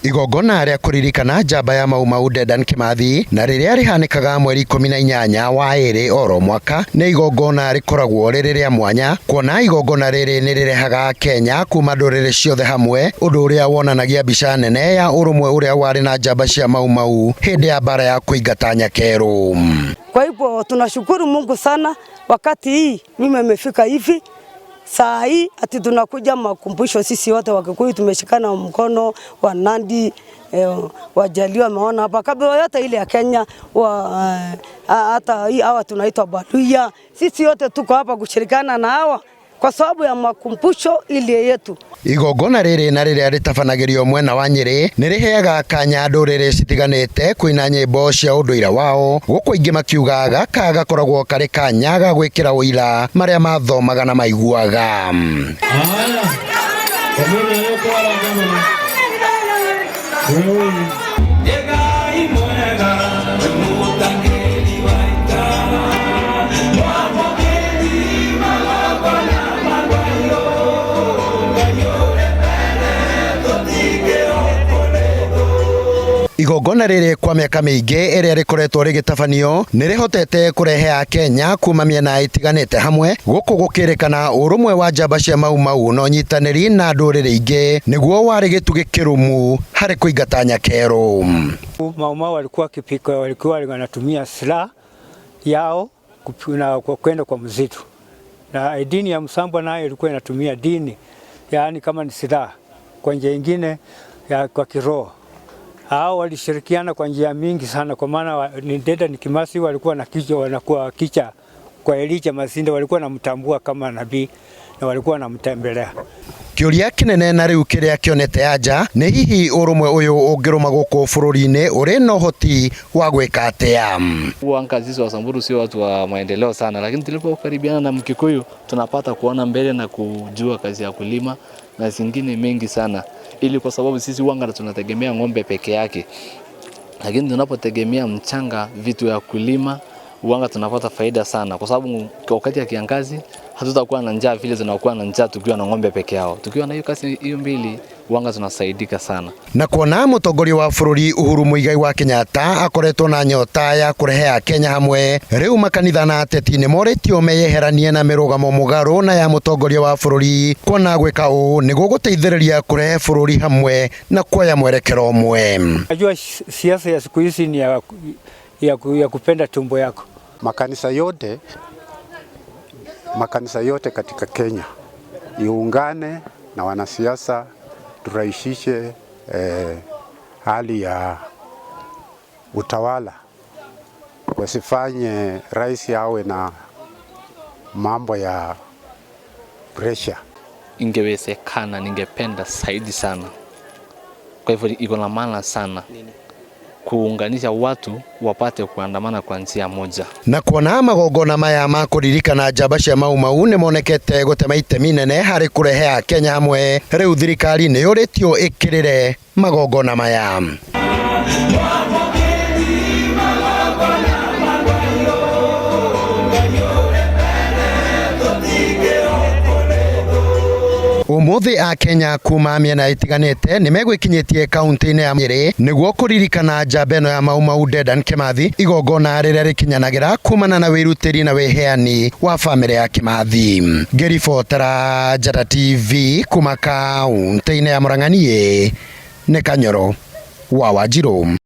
Igongona rĩa kũririkana njamba ya Mau Mau Dedan Kimathi na rĩrĩa rĩhanĩkaga mweri 18 wa ĩrĩ oro mwaka nĩ igongona rĩkoragwo rĩrĩ rĩa mwanya kuona igongona rĩrĩ nĩ rĩrehaga Kenya kuma ndũrĩrĩ ciothe hamwe, ũndũ ũrĩa wonanagia mbica nene ya ũrũmwe ũrĩa warĩ na njamba cia Mau Mau hĩndĩ ya mbara ya kũingata Nyakerũ. Kwa hivyo tunashukuru Mungu sana, wakati hii mimi imefika hivi saa hii ati tunakuja makumbusho, sisi wote Wakikuyu tumeshikana mkono, wa Nandi Wajaluo wameona hapa kabila yote ile ya Kenya hata hawa tunaitwa Baluya, sisi wote tuko hapa kushirikiana na hawa kwa sababu ya makumbusho ile yetu. Igongona rĩrĩ na rĩrĩa rĩtabanagĩrio mwena wa Nyĩrĩ nĩ rĩheaga kanya ndũrĩrĩ citiganĩte kũina nyĩmbo cia ũndũire wao, gũkũ aingĩ makiuga gaka gakoragwo karĩ kanya ga gwĩkĩra ũira marĩa mathomaga na maiguaga. Igongona rĩrĩ kwa mĩaka mĩingĩ ĩrĩa rĩkoretwo rĩgĩtabanio nĩ rĩhotete kũrehe Akenya kuma mĩena ĩtiganĩte hamwe, gũkũ gũkĩrĩkana ũrũmwe wa njamba cia Mau Mau na ũnyitanĩri na ndũrĩrĩ ingĩ nĩguo warĩ gĩtugĩ kĩrũmu harĩ kũingata Nyakerũ. Mau Mau walikuwa wakipika, walikuwa wanatumia silaha yao na kwenda kwa msitu, na dini ya Msambwa nayo ilikuwa inatumia dini, yaani kama ni silaha kwa njia nyingine ya kwa kiroho. Hao walishirikiana kwa njia mingi sana, kwa maana ni Dedan Kimathi walikuwa na kichwa, wanakuwa kicha kwa Elijah Masinde, walikuwa wanamtambua kama nabii na walikuwa wanamtembelea. Kĩũria kĩnene na rĩu kĩrĩa kĩonete anja nĩ hihi ũrũmwe ũyũ ũngĩrũma gũkũ bũrũri-inĩ ũrĩ na ũhoti wa gwĩka atĩa? Huanga sisi wa Samburu sio watu wa maendeleo sana, lakini tulipokaribiana na Mkikuyu tunapata kuona mbele na kujua kazi ya kulima na zingine mengi sana, ili kwa sababu sisi huanga tunategemea ng'ombe peke yake, lakini tunapotegemea mchanga, vitu ya kulima, huanga tunapata faida sana, kwa sababu wakati ya kiangazi hatutakuwa na njaa vile tunakuwa na njaa tukiwa na ng'ombe peke yao. Tukiwa na hiyo kazi hiyo mbili, huanga tunasaidika sana. Na kuona mũtongoria wa bũrũri Uhuru Muigai wa Kenyatta akoretwo na nyota ya kũrehe Akenya hamwe, rĩu makanitha na ateti nĩ morĩtio meyeheranie na mĩrũgamo mũgarũ na ya mũtongoria wa bũrũri, kuona gwĩka ũũ nĩ gũgũteithĩrĩria kũrehe bũrũri hamwe na kuoya mwerekero ũmwe. Najua siasa ya siku hizi ni ya kupenda tumbo yako. Makanisa yote katika Kenya iungane na wanasiasa turahisishe hali ya utawala, wasifanye rais awe na mambo ya pressure. Ingewezekana, ningependa zaidi sana. Kwa hivyo iko na maana sana kuunganisha watu wapate kuandamana kwa njia moja. Na kuona magongona maya ma kũririkana njamba cia Mau Mau nĩ monekete gũtema itemi nene harĩ kũrehe Akenya hamwe, rĩu thirikari nĩ yũrĩtio ĩkĩrĩre magongona maya. Ũmũthĩ Akenya kuma mĩena ĩtiganĩte nĩ megwĩkinyĩtie kaunti-inĩ ya Nyĩrĩ nĩguo kũririkana njamba ĩno ya Mau Mau Dedan Kimathi, igongona rĩrĩa rĩkinyanagĩra kumana na wĩrutĩri na wĩheani wa bamĩrĩ ya Kimathi. Ngĩribotera Njata TV kuma kaunti-inĩ ya Murang'a, niĩ nĩ Kanyoro wa Wanjirũ.